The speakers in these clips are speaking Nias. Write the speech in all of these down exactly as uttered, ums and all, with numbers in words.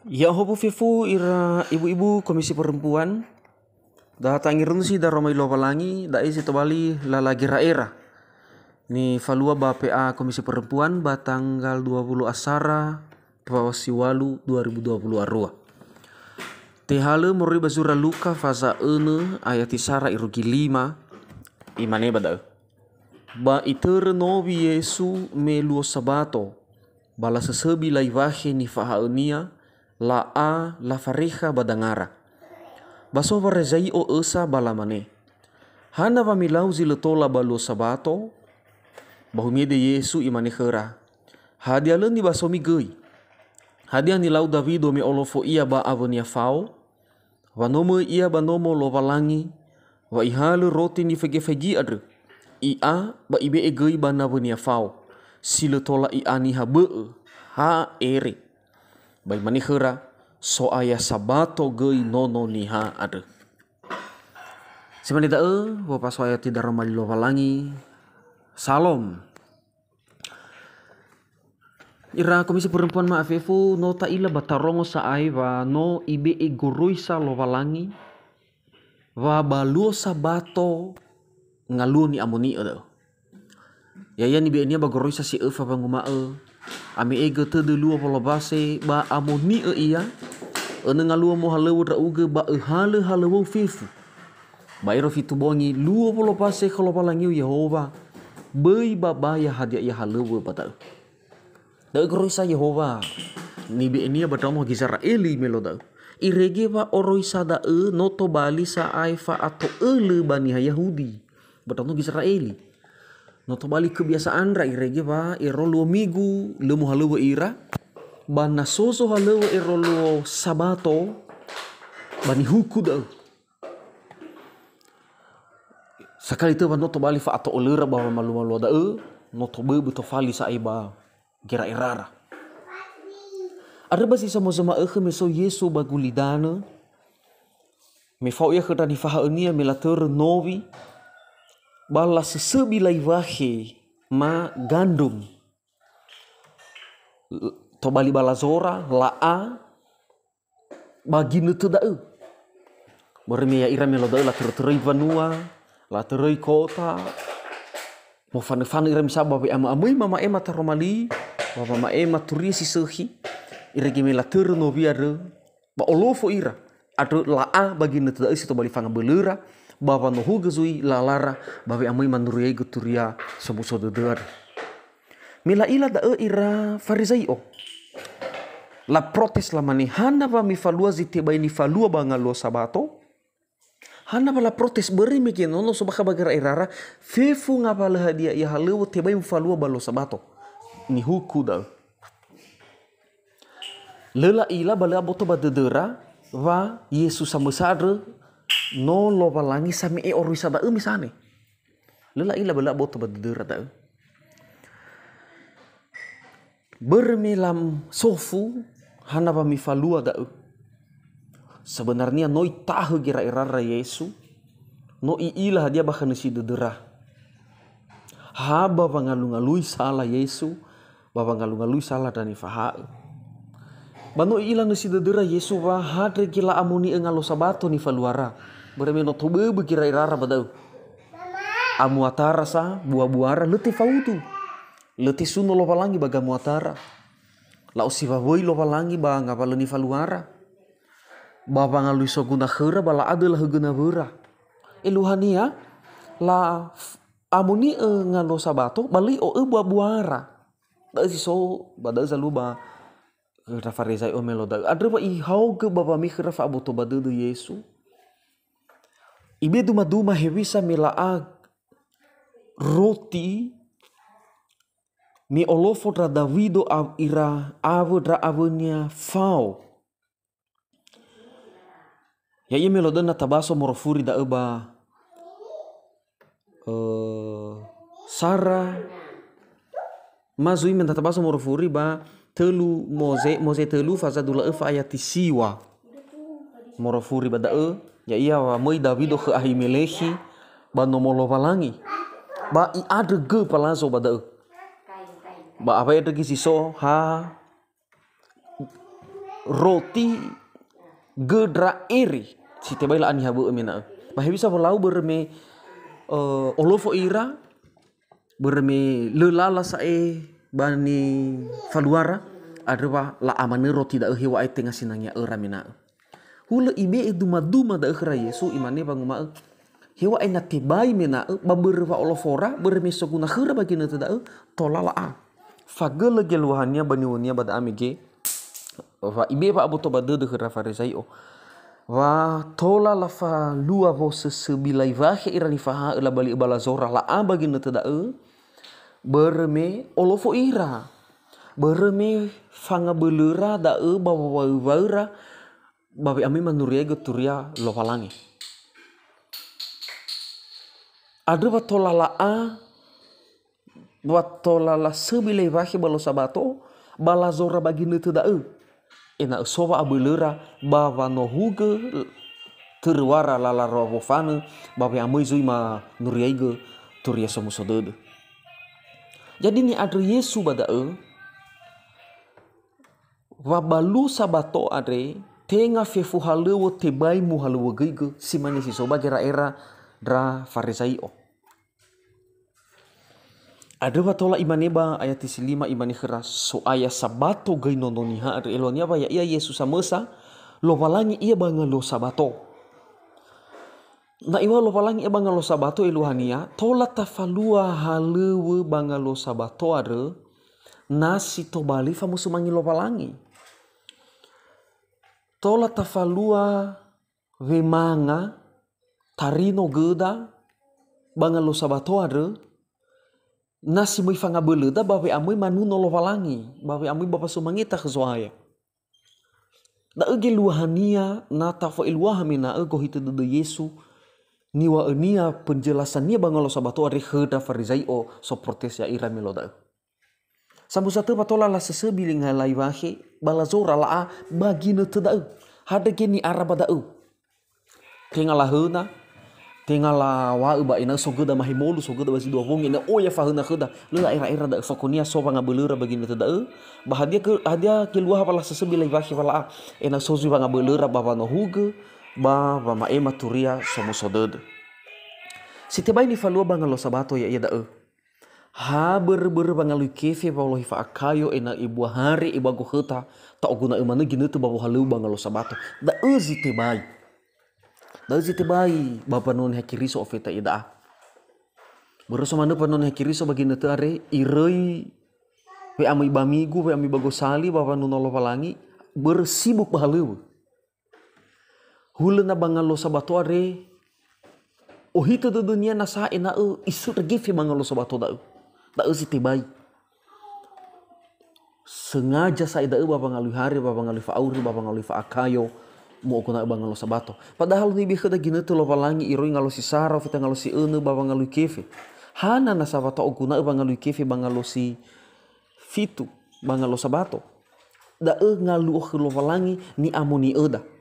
Ya, hobu fefu ira ibu-ibu Komisi Perempuan, da tangirunusi daroma li Lowalangi, da'e si tobali lala gera'era. Nifalua ba P A Komisi Perempuan ba tanggal dua puluh Asara dua siwalu dua ribu dua puluh arua. Tehalö moroi ba zura Luka faza önö ayati sara irugi lima, imane ba da'ö. Ba itörö nowi Yesu me luo Sabato, ba lasösöbi laiwahe nifaha'önia, la'a lafarekha ba dangara. Ba so Farizai'o ösa ba lamane, "Hana wa milau zi lö tola ba luo Sabato?" Ba humede Yesu imane khöra, "Hadia lö nibasomi göi? Hadia nilau Dawido me olofo ia ba awönia fao? Wa no möi ia ba nomo Lowalangi, wa ihalö roti nifaigi-faigi andrö, i'a ba ibe'e göi ba nawönia fao, si lö tola i'a niha bö'ö, ha ere. Ba imane khöra, 'So'aya Sabato göi Nono Niha andrö.'" Si mane da'ö, wa'opaso ayati daroma li Lowalangi. Salom. Ira Komisi Perempuan ma'afefu, no ta'ila ba tarongo sa'ae wa no ibe'e goroisa Lowalangi, wa ba luo Sabato ngaluo ni'amoni'ö da'ö. Ya'ia nibe'enia ba goroisa si öfa wanguma'ö, ame'egö tödö luo wolowase ba amoni'ö ia, önö ngaluo mohalöŵö ndra'ugö ba öhalö halöŵöu fefu. Ba ero fitu bongi, luo wolowase khö Lowalangiu Yehowa, böi ba baya hadia ia halöŵö ba da'ö. Da'ö goroisa Yehowa nibe'enia ba ndraono Gizera'eli me luo da'ö. Irege wa oroisa da'ö no tobali sa'ae fa'ato'ölö ba niha Yahudi ba ndraono Gizera'eli. No tobali kebiasaan ndra irege wa ero luo Migu lö mohalöŵö ira, ba na so zohalöŵö ero luo Sabato, ba nihuku da'ö. Sakali tö wa no tobali fa'ato'ölöra ba wamalumalua da'ö, no toböbö tofali sa'ae ba gera'erara. Andrö ba si so ma'ökhö me so Yesu ba gulidanö, me fao ia khö ndra nifaha'önia me latörö nowi, ba lasösöbi laiwahe ma gandum. Tobali ba lazora, la'a, ba ginötö da'ö. Börö me ya'ira me luo da'ö latörö-töröi wanua, latöröi kota, mofanö-fanö ira misa ba we'amö'amöi mama'ema taroma li, ba mama'ema turia si sökhi, irege me latörö nowi andrö, ba olofo ira. Andrö la'a ba ginötö da'ö si tobali fangabölöra, ba wanohugö zui lalara, ba we'amöi manuriaigö turia somuso dödö andrö. Me la'ila da'ö ira Farizai'o, laprotes lamane, "Hana wa mifalua zi tebai nifalua ba ngaluo Sabato?" Hana wa laprotes, börö me göi no, no so bakha ba gera'erara, fefu ngawalö hadia ia halöŵö tebai mufalua ba luo Sabato. Nihuku da'ö. Lö la'ila ba lö aboto ba dödöra wa Yesu samösa andrö no Lowalangi same'e oroisa da'ö misane. Lö la'ila ba lö aboto ba dödöra da'ö. Börö me lam sofu, hana wa mifalua da'ö. Sebenarnia no itahö gera'erara Yesu, no i'ila hadia bakha nösi dödöra. Ha ba wangalungalui sala Yesu, ba wangalungalui sala ndra nifaha'ö. Ba no i'ila nösi dödöra Yesu wa ha ndrege la'amoni'ö ngaluo Sabato nifaluara. Börö me no toböbö gera'erara ba da'ö. Amuatara sa, bua-buara, lö tefaudu. Lö tesuno Lowalangi ba gamuatara. La'osiwawöi Lowalangi ba ngawalö nifaluara. Ba wangalui soguna khöra ba la'adö lahögö nawöra. Eluahania, la f-, amoni'ö ngaluo Sabato, ba lö i'o'ö bua-buara. Da'ö si so, ba da'ö zalua ba, eh, ndra Farizai'o me luo da'ö. Andrö wa ihaogö ba wamekhö ndra fa'aboto ba dödö Yesu. Ibe duma-duma hewisa me la'a roti me olofo ndra Dawido aw-, ira awö ndra awönia fao. Ya'ia me luo da'ö na tabaso morofuri da'ö ba, eh, sara ma zui me na tabaso morofuri ba tölu Moze, Moze tölu faza dua lö öfa ayati siwa. Morofuri ba da'ö, ya'ia wa möi Dawido khö Ahimelekhi ba nomo Lowalangi. Ba i'andrö gö palazo ba da'ö. Ba awai andrö göi si so ha roti göndra ere si tebai la'a niha bö'ö mena'ö. Ba hewisa wolau börö me, eh, olofo ira, börö me lö lala sa'ae ba nifaluara, andrö wa la'a manö roti da'ö heŵa'ae tenga sinangea öra mena'ö. Hulö ibe'e duma-duma da'ö khöra Yesu, imane wanguma'ö, "Heŵa'ae na tebai mena'ö ba börö wa'olofora, börö me soguna khöra ba ginötö da'ö, tola la'a." Fagölö geluahania ba niŵönia ba da'a mege, wa ibe'e wa'aboto ba dödö khöra Farizai'o. Wa tola lafalua wosösöbi laiwahe ira nifaha'ö labali'ö ba lazora la'a ba ginötö da'ö, börö me olofo ira. Börö me fangabölöra da'ö ba wawaöwaöra, ba we'amöi manuriaigö turia Lowalangi. Andrö wa tola la'a, wa tola lasöbi laiwahe ba lo Sabato, ba lazora ba ginötö da'ö. Ena'ö so wa'abölöra ba wanohugö töröŵara lala roa wofanö, ba we'amöi zui manuriaigö turia somuso dödö. Jadi ni'andrö Yesu ba da'ö, wa ba lu Sabato andre, tenga fefu halöŵö tebai muhalöŵögöigö, si mane si so ba gera'era ndra Farizai'o. Andrö wa tola imane ba ayati si lima, imane khöra, "So'aya Sabato göi Nono Niha andrö, eluahania wa ya'ia Yesu samösa, Lowalangi ia ba ngaluo Sabato." Na iŵa'ö Lowalangi ia ba ngaluo Sabato, eluahania, tola tafalua halöŵö ba ngaluo Sabato andrö, na si tobali famosumange Lowalangi. Tola tafalua wemanga, tarino göda ba ngaluo Sabato andrö, na si möi fangabölöda ba we'amöi manuno Lowalangi, ba we'amöi ba wasumangeta khö Zo'aya. Da'ö geluahania na tafo'eluaha mena'ö gohitö dödö Yesu, niŵa'önia, penjelasania ba ngaluo Sabato andre khö ndra Farizai'o, soprotes ya'ira me luo da'ö. Samösa tö wa tola lasösöbi laiwahe ba lazora la'a ba ginötö da'ö. Hadia ge ni'ara ba da'ö? Tenga lahöna, tenga lawa'ö ba ena'ö so göda mahemolu, so göda ba zi dua wongi, ena'ö oya fahöna khöda. Lö la'era'era da'ö, fakonia so wangabölöra ba ginötö da'ö. Ba hadia gö-, hadia geluaha wa lasösöbi laiwahe wa la'a, ena'ö so zui wangabölöra ba wanohugö, ba wama'ema turia somuso dödö. Si tebai nifalua ba ngaluo Sabato ya'ia da'ö. Ha börö-börö wangalui kefe wa'olohe fa'akayo ena'ö ebua hare ebua gohöta, ta'oguna'ö manö ginötö ba wohalöŵö ba ngaluo Sabato. Da'ö zi tebai. Da'ö zi tebai ba mbanua Niha Keriso ofeta ida'a. Börö so manö mbanua Niha Keriso ba ginötö andre, iröi we'amöi ba Migu, we'amöi ba gosali, ba wanuno Lowalangi, börö sibuk ba halöŵö. Hulö na ba ngaluo Sabato andre, ohitö dödönia nasa ena'ö isöndra gefe ba ngaluo Sabato da'ö. Da'ö zi tebai. Sengaja sa'ae da'ö ba wangalui hare, ba wangalui fa'auri, ba wangalui fa'akayo, mu'oguna'ö ba ngaluo Sabato. Padahal nibe'e khöda ginötö Lowalangi iröi ngaluo si sara, ofeta ngaluo si önö ba wangalui kefe. Hana nasa wa ta'oguna'ö wangalui kefe ba ngaluo si fitu, ba ngaluo Sabato? Da'ö ngaluo khö Lowalangi ni'amoni'öda.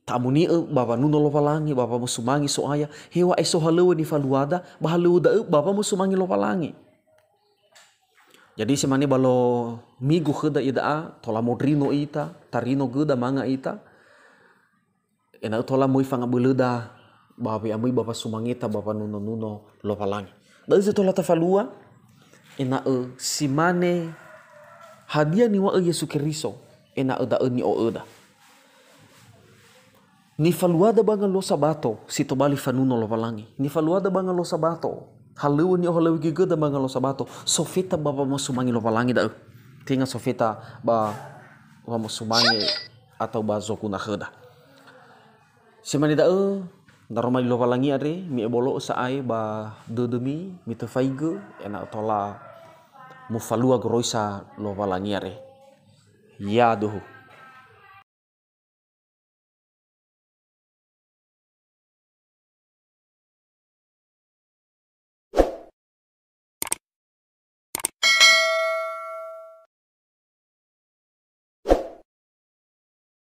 Ta'amoni'ö ba wanuno Lowalangi, ba wamosumange So'aya, heŵa'ae so halöŵö nifaluada, ba halöŵö da'ö ba wamosumange Lowalangi. Jadi, si mane ba lo Migu khöda ida'a, tola mondrino ita, tarino göda manga ita, ena'ö tola möi fangabölöda ba we'amöi ba wasumangeta ba wanunonuno Lowalangi. Da'ö zi tola tafalua, ena'ö si mane hadia niŵa'ö Yesu Keriso, ena'ö da'ö ni'o'öda. Nifaluada ba ngaluo Sabato, si tobali fanuno Lowalangi. Nifaluada ba ngaluo Sabato, halöŵö ni'ohalöŵögöda ba ngaluo Sabato, sofeta ba wamosumange Lowalangi da'ö. Tenga sofeta ba wamosumange atau ba zoguna khöda. Si mane da'ö, na romali Lowalangi andre, mi'ebolo'ö sa'ae ba dödömi, mitöfaigö, ena'ö tola mufalua goroisa Lowalangi andre. Yaduhu.